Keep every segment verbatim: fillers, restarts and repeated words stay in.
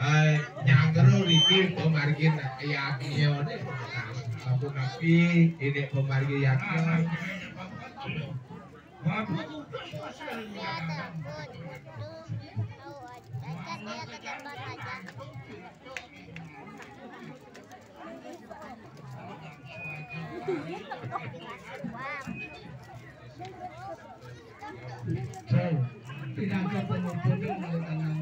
Eh, nyangkru riki pemargin yadnya, sampun napi ini pemargi yadnya. Tidak ada penutupan oleh tangan.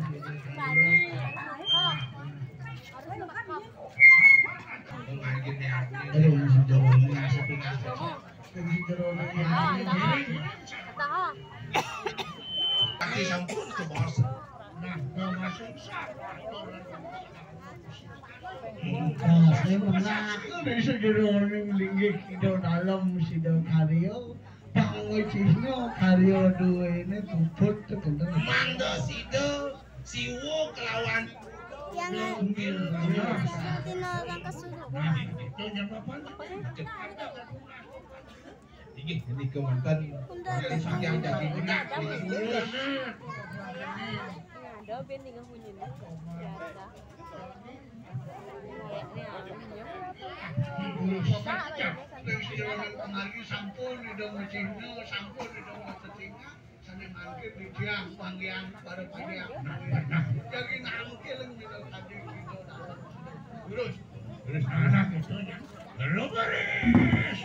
Aduh, masih jauh. Tapi sampun ke bos. Nah, mau masuk. Nah, saya mengaku dari sejeroning linggih Ida Dalem Sida Karya, pangwicihnya karya duene puput tegendeng. Mangda sida siwa kelawan yang ngambil. Tina kang kesurupan. Nah, itu nyapa apa? Inggih, menika wonten saking daging benak niki. Ada ben tinggal bunyi. Biasa. Sampun ida mecihna, sampun ida mecihna. Sane mangkin didiang panggian para panggian. Jadi nangkil minum tadi kita. Terus, terus anak itu ya. Terus beres.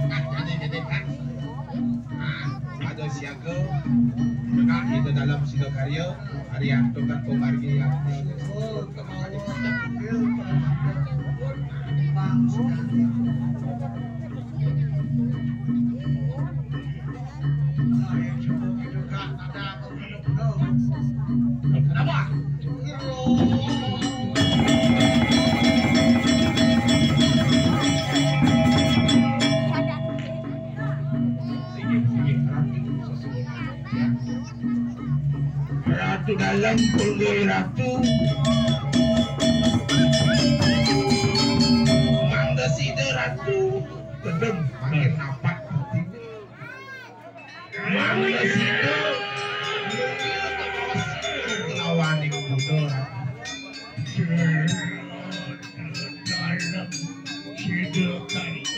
Nah, jadi, jadi, kan. Nah, ada siaga. Nah, itu dalam Sidakarya. Ariyanto kan pemargi yang Ratu Dalem, Pulgul Ratu. Mangda sida Ratu. Gedeng, makin napak. Mangda sida. Lawaning Buddha Ratu. Dalem sida Karya.